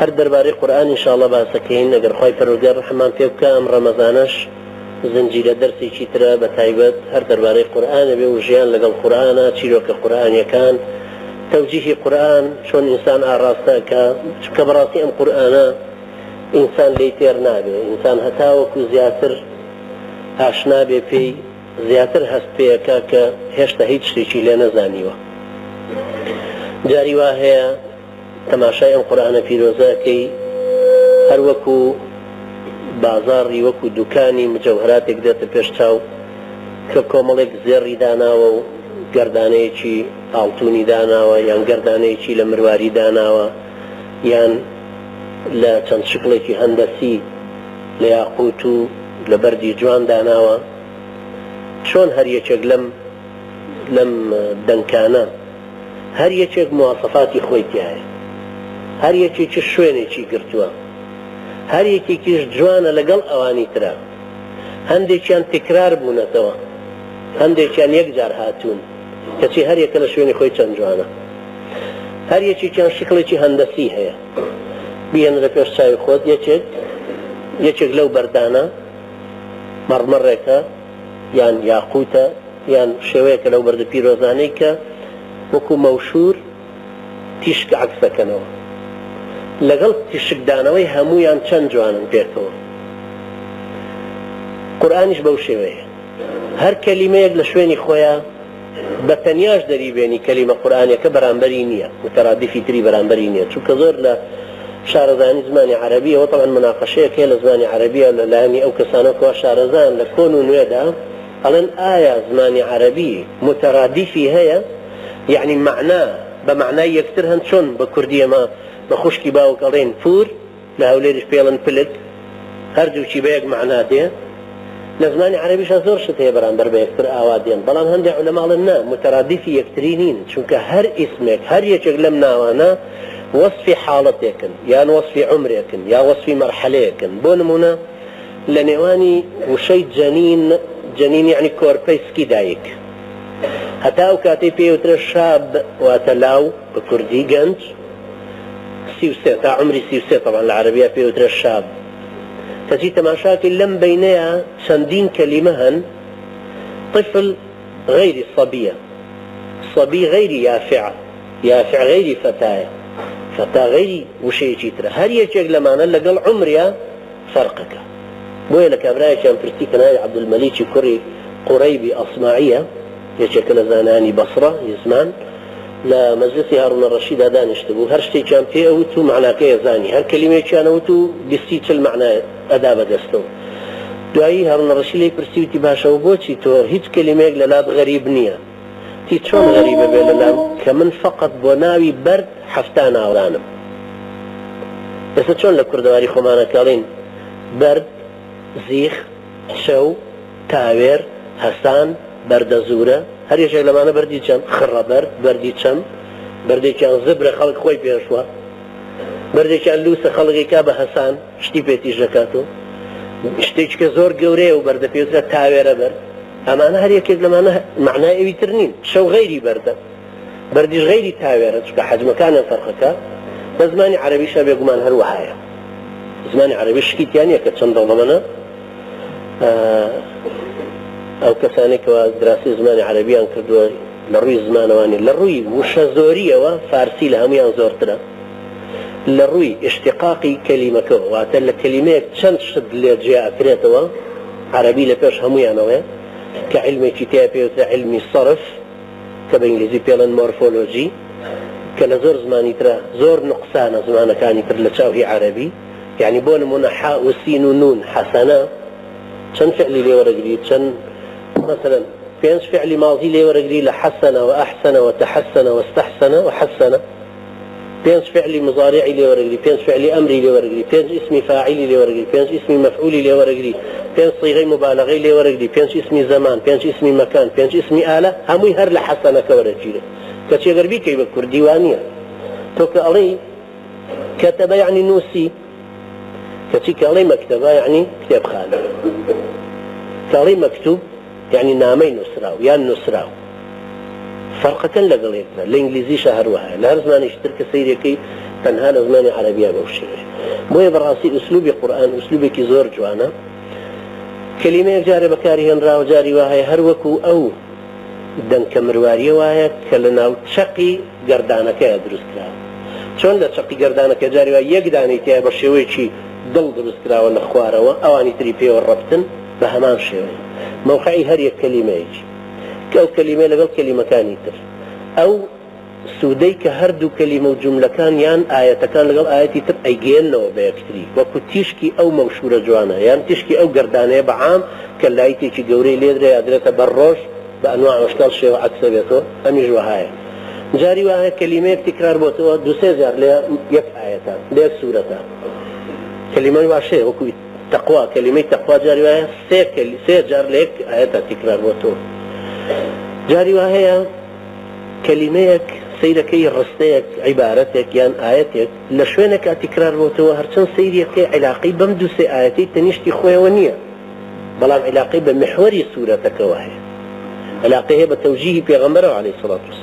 هەر دەربارەی قورئان ان شاء اللە باسەکەین ئەگەر خوای پەروەردگار ڕەحممان پێ بکا ئەم ڕەمەزانەش زنجیرە دەرسێکی ترە بە تایبەت هەر دەربارەی قورئان ئەبێ و ژیان لەگەڵ قورئانا چیرۆکە قورئانیەکان تەوجیهی قورئان چۆن ئینسان ئاڕاستە ئەکا چونکە بەڕاستی ئەم قورئانە ئینسان لێی تێر نابێ ئینسان هەتاوەکو زیاتر ئاشنا بێ پێی زیاتر هەست پێ ئەکا کە هێشتا هیچ شتێکی لێ نەزانیوە جاری وا هەیە تەماشای ئەم قورئانە پیرۆزە ئەکەی هەر وەکو بازاڕی وەکو دوکانی مجەوهەراتێک دێتە پێش چاو کە کۆمەڵێک زێڕی داناوە و گەردانەیەکی ئاڵتونی داناوە یان گەردانەیەکی لە مرواری داناوە یان لە چەند شکڵێکی هەندەسی لە یاقوت و لە بەردی جوان داناوە چۆن هەر یەکێک لەم لەم دەنکانە هەر یەکێک مواسەفاتی خۆی تیایە هەر یەکێکیش شوێنێکی گرتووە هەر یەکێکیش جوانە لەگەڵ ئەوانی ترا هەندێکیان تکرار بوونەتەوە هەندێکیان یەک جار هاتوون کەچی هەر یەکە لە شوێنی خۆی چەند جوانە هەر یەکێکیان شکڵێکی هەندەسی هەیە بیهێنە لە پێش چاوی خۆت یەکێک یەکێک لەو بەردانە مەڕمەڕێکە یان یاقوتە یان شێوەیەکە لەو بەردە پیرۆزانەی کە وەکو مەوشور تیشک عەکس دەکەنەوە لەگەڵ تیشکدانەوەی هەموویان چەند جوانن پێکەوە قورئانیش بەو شێوەیە هەر کەلیمەیەک لە شوێنی خۆیان بە تەنیاش دەریبێنی کەلیمە قورئانیەکە بەرامبەری نییە مترادفی تری بەرامبەری نییە چونکە زۆر لە شارەزانی زمانی عەرەبیەوە تەبعەن مناقەشەیەک هەیە لە زمانی عەرەبیە لە لایەنی ئەو کەسانەوە کەوا شارەزان لە کۆن و نوێدا ئەڵێن ئایا زمانی عەرەبی مترادفی هەیە یەعنی مەعنا بە مەعنای یەکتر هەن چۆن بە کوردی ئێمە بە خوشکی باوک ئەڵێین پوور لە هەولێریش پێڵن پلک هەردووکی بە یەک مەعنا دێ لە زمانی عەرەبیشا زۆر شت هەیە بەرامبەر بە یەکتر ئاوا دێن بەڵام هەندێک عولەما ئەڵێن نا مترادفی یەکتری نین چونکە هەر ئیسمێک هەر یەکێک لەم ناوانە وەسفی حاڵەتێکن یان وەسفی عومرێکن یا وەسفی مەرحەلەیەکن بۆ نمونە لە نێوانی وشەی جەنین، جەنین یەعنی کۆرپەی سکی دایک، هەتا ئەو کاتەی پێی وترێ شاب واتە لاو بە کوردی گەنج، 33 تا عومری 33 تەبعەن لە عەرەبیا پێی وترێ شاب، کەچی تەماشاکەی لەم بەینەیا چەندین کەلیمە هەن طفل غەیری صبیە، صبی غەیری یافعە، یافع غەیری فەتایە، فەتا غەیری وشەیەکی ترە، هەر یەکێک لەمانە لەگەڵ عومریا فەرقەکە. بۆیە لە کابرایەکیان پرسی کە ناوی عەبدولمەلیکی کوڕی قوڕەیبی ئەسماعییە، یەکێکە لە زانایانی بەسڕە ی زمان، لە مەجلسی هاڕوونە ڕەشیدا دانیشتبوو، هەر شتێکیان پێ ئەوت و مەعناکەی ئەزانی، هەر کەلیمەیەکیان ئەوت و بیستی 40 مەعنای ئەدا بە دەستەوە. دوایی هاڕوونە ڕەشید لێی پرسی وتی، باشە و بۆچی تۆ هیچ کەلیمەیەک لە لات غەریب نییە؟ وتی، چۆن غەریبە بێ لە لام کە من فەقەت بۆ ناوی بەرد 70 ناو دانم. ئێستا چۆن لە کوردەواری خۆمانە کە ئەڵێین بەرد، زیخ، چەو، تاوێر، هەسان، بەردەزوورە، هەر یەکێک لەمانە بەردی چەم، خڕەبەرد، بەردی چەم، بەردێکیان زبرە خەڵک خۆی پێشوە، بەردێکیان لووسە خەڵک ئەیکا بە هەسان شتی پێ تیژ دەکات و شتێکی کە زۆر گەورەیە و بەردە پێوترە تاوێرە بەرد. ئەمانە هەر یەکێک لەمانە مەعنای ئەوی تر نین. چەو غەیری بەردە. بەردیش غەیری تاوێرە چونکە حەجمەکانیان فەرقەکە لە زمانی عەرەبیشا بێگومان هەر وەهایە زمانی عەرەبی شکی تیا نییە کە چەند دەوڵەمەنە ئەو کەسانێک کەوا دراسی زمانی عەرەبیان کردووە لە ڕووی زمانەوانی لە ڕووی وشە زۆریەوە فارسی لە هەمویان زۆرترە لە ڕووی ئشتقاقی کەلیمەکەوە واتە لە کەلیمەیەک چەند شت لێ جیا ئەکرێتەوە عەرەبی لە پێش هەمویانەوەیە کە علمێکی تیا پێوترە علمی صرف کە بە ئینگلیزی پێڵێن مۆرفۆلۆجی کە لە زۆر زمانی ترا زۆر نوقسانە زمانەکانی تر لە چاو هی عەرەبی یعنی بۆ نمونە حا و سین و نون حەسەنە چەند فعلی لێ وەرەگری چەند مثلا پێنج فعلی ماضی لێ وەرەگری لە حەسەنە و ئەحسەنە و تەحەسەنە و استحسەنە و حەسەنە پێنج فعلی مزارعی لێ وەرەگری، پێنج فعلی ئەمری لێ وەرەگری، پێنج ئیسمی فاعیلی لێ وەرەگری، پێنج ئیسمی مەفعولی لێ وەرەگری، پێنج صیغەی موبالەغەی لێ وەرەگری، پێنج ئیسمی زەمان، پێنج ئیسمی مەکان، پێنج ئیسمی ئالە، هەمووی هەر لە حەسەنەکە وەرەگیرێ. کەچی ئەگەر بیکەی بە کوردی وا نییە. تۆ کە ئەڵێی کەتەبە یەعنی نووسی، کەچی کە ئەڵێی مەکتەبە یەعنی کتێبخانە. کە ئەڵێی مەکتوب یەعنی نامەی نووسراو یان نووسراو. فەرقەکەن لەگەڵ یەکترا. لە ئینگلیزیشا هەر وەهایە. لە هەر زمانێکی تر کە سەیرێکەی تەنها لە زمانی عەرەبیا بەو شێوەیە. بۆیە بەڕاستی ئوسلوبی قورئان ئوسلوبێکی زۆر جوانە. کەلیمەیەک جارێ بەکاری هێنراوە جاری وا هەیە هەر وەکو ئەو دەنکە مرواریە وایە کە لە ناو چەقی گەردانەکەیا دروست کراوە. چۆن لە چەقی گەردانەکە جاری وا یەک دانەی تیایە بە شێوەیەکی دڵ دروست کراوە لە خوارەوە ئەوانی تری پێوە ڕەبتن بە هەمان شێوەیە مەوقعی هەر یەک کەلیمەیەکی کە ئەو کەلیمەیە لەگەڵ کەلیمەکانی تر ئەو سوودەی کە هەردوو کەلیمە و جوملەکان یان ئایەتەکان لەگەڵ ئایەتی تر ئەیگەیەننەوە بە یەکتری وەکو تیشکی ئەو مەوشوورە جوانە یان تیشکی ئەو گەردانەیە بە عام کە لایتێکی گەورەی لێدرێ یا درێتە بەر ڕۆژ بە ئەنواع ئەشکال شێوە عەکس ئەبێتەوە ئەمیش وەهایە جاری وا هەیە کەلیمەیەک تکرار بۆتەوە دوو سێ جار لە یەک ئایەتە لە یەک سوورەتە کەلیمەی واش هەیە وەکو تەقوا کەلیمەی تەقوا جاری وایە سێ سێ جار لە یەک ئایەتە تکرار بۆتەوە جاری وا هەیە کەلیمەیەک سەیرەکەی ڕستەیەک عیبارەتێک یان ئایەتێک لە شوێنێکا تکرار بۆتەوە هەرچەند سەیریەکەی عیلاقەی بەم دوو سێ ئایەتەی تەنیشتی خۆیەوە نییە بەڵام عیلاقەی بە میحوەری سورەتەکەوە هەیە عیلاقەی هەیە بە تەوجیهی پێغەمبەرەوە عەلەیهی سڵات وسلام.